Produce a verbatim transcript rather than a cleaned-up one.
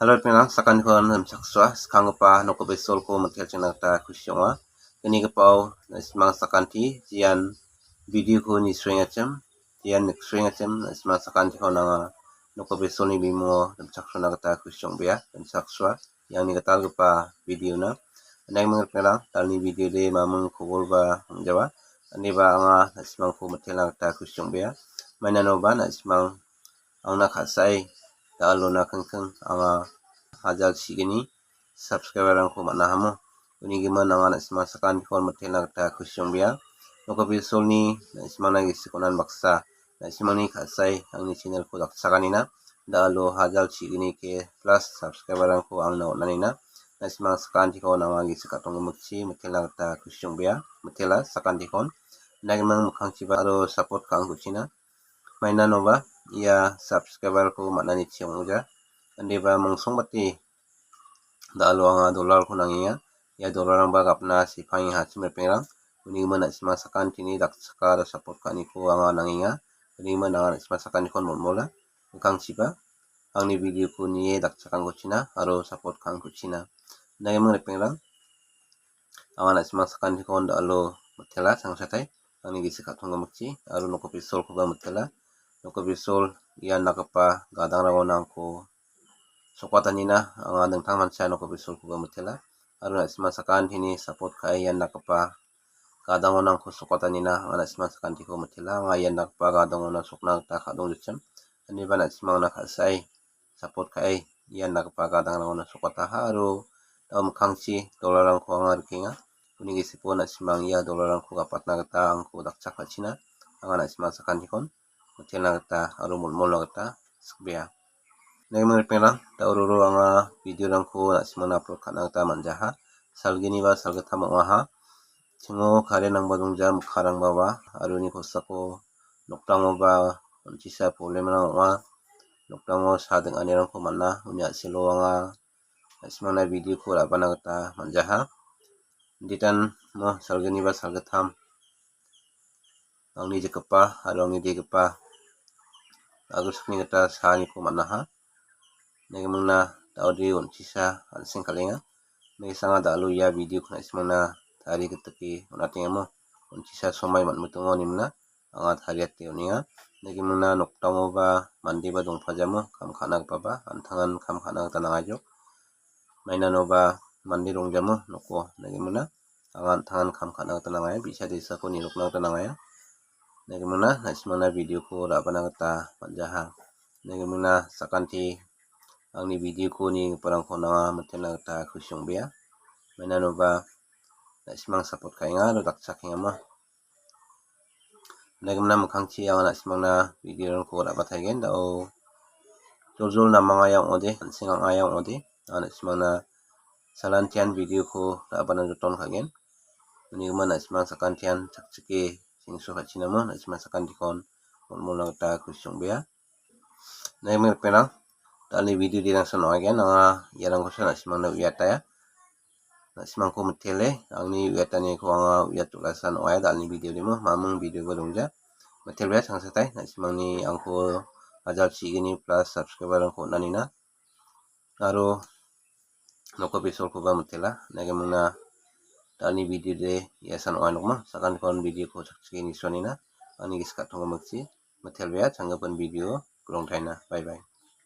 Halo, ripengrang, sakantikon rimchaksoa, skanggipa nokgipa solko mitelchina gita kusi ong·a. Gnigipao, na·simang sakanti, jian videoko nisroengachim, jian niksoengachim, na·simang sakantikon anga nokgipa solni bimungo rimchaksona gita kusi ong·bea, rimchaksoa, iangni gitalgipa videona. Naimang ripengrang, dalni videode mamung kobolba ong·jawa. Aniba anga na·simangko mitelna gita kusi ong·bea. Mainanoba na·simang angna ka·sae da·alona kengkeng anga hajal chigini subscriberrangko man·ahamo. Uni gimin anga na·simang sakantikon mitelna gita kusi ong·bea. Nokgipa solni na·simangna gisik on·an baksa, na·simangni ka·sae angni channelko dakchakanina, da·alo hajal chigini ke plus subscriberrangko angna on·anina, na·simang sakantikon anga gisik ka·tong gimikchi mitelna gita kusi ong·bea, mitela sakantikon. Nagimin mikkangchiba aro support ka·angkuchina. Mainanoba ia subscriberko man·anichi ong·ja. Indiba mongsongbate da·alo anga dollarko nangenga. Ia dollarrangba gapna sepangenga, hachim ripengrang. Uni gimin na·simang sakantini dakchaka aro support ka·aniko anga nangenga. Uni gimin anga na·simang sakantikon molmola. Mikkangchiba angni videoko nie dakchakangkuchina aro support ka·angkuchina. Nagimin ripengrang, anga na·simang sakantikon da·alo mitela, changsatai, angni gisik ka·tong gimikchi aro nokgipa solkoba mitela. Nokgipa sol ian dakgipa gadangrangon angko sokbatanina anga dingtang mancha nokgipa solkoba mitela. Aro na·simang sakantini support ka·e ian dakgipa gadangona angko sokbatanina anga na·simang sakantiko mitela. Anga ian dakgipa gadangona sokna gita ka·dongjochim. Aniba na·simangna ka·sae support ka·e ian dakgipa gadangrangona sokbataha aro da·o mikkangchi dollarrangko anga rikenga. Uni gisiko na·simang ia dollarrangko gapatna gita angko dakchakachina. Anga na·simang sakantikon mitelna gita aro molmolna gita sikbea. Nagimin ripengrang, da·o roro anga videorangko na·simangna upload ka·na gita man·jaha. Salginiba salgittam ong·aha. Chingo karenrangba dongja, mikkarangbaba, aro uni kosako nokdangoba on·tisa problemrang ong·a. Nokdango sa ding·anirangko man·a, uni a·selo anga na·simangna videoko ra·bana gita man·jaha. Inditan mo salginiba salgittam angni jikgipa aro angni degipa a·gilsakni gita saaniko man·aha. Nagimingna da·ode on·tisa an·seng kal·enga. Nagisanga da·alo ia videoko na·simangna tarie gitike on·atengamo on·tisa somai man·mitongo nimina anga tariate on·enga. Nagimingna nokdangoba mandeba dongpajamo, kam ka·na gipaba an·tangan kam ka·na gita nangajok. Mainanoba mande rongjamo noko, nagimingna anga an·tangan kam ka·na gita nangaia, bi·sa desako nirokna gita nangaia. Nagimingna na·simangna videoko ra·bana gita man·jaha. Nagimingna sakanti angni videoko nigiparangko nanga mitena gita kusi ong·bea. Mainanoba na·simang support ka·enga aro dakchakengama. Nagimingna mikkangchi anga na·simangna videorangko ra·bataigen. Da·o joljol namangaya ong·ode, an·seng ang·aya ong·ode, anga na·simangna salantian videoko ra·bana joton ka·gen. Unigimin na·simang sakantian chakchike chengso ka·chinamo na·simang sakantikon molmolna gita kusi ong·bea. Nagiming ripengrang, da·alni video de rangsan ong·aigen, anga iarangkosa na·simangna uiataya. Na·simangko mitele, angni uiataniko anga uiat jolasan ong·aia, da·alni video demo, mamung videoba dongja. Mitelbea changsatai, na·simangni angko hajal chigini plus subscriberrangko on·anina. Aro noko bisolkoba mitela, nagimingna da·alni video de iasan ong·ai nokma, sakantikon videoko chakchike nisonina, angni gisik ka·tongko mikchi, mitelbea changgipin video, kurongtaina, bye bye.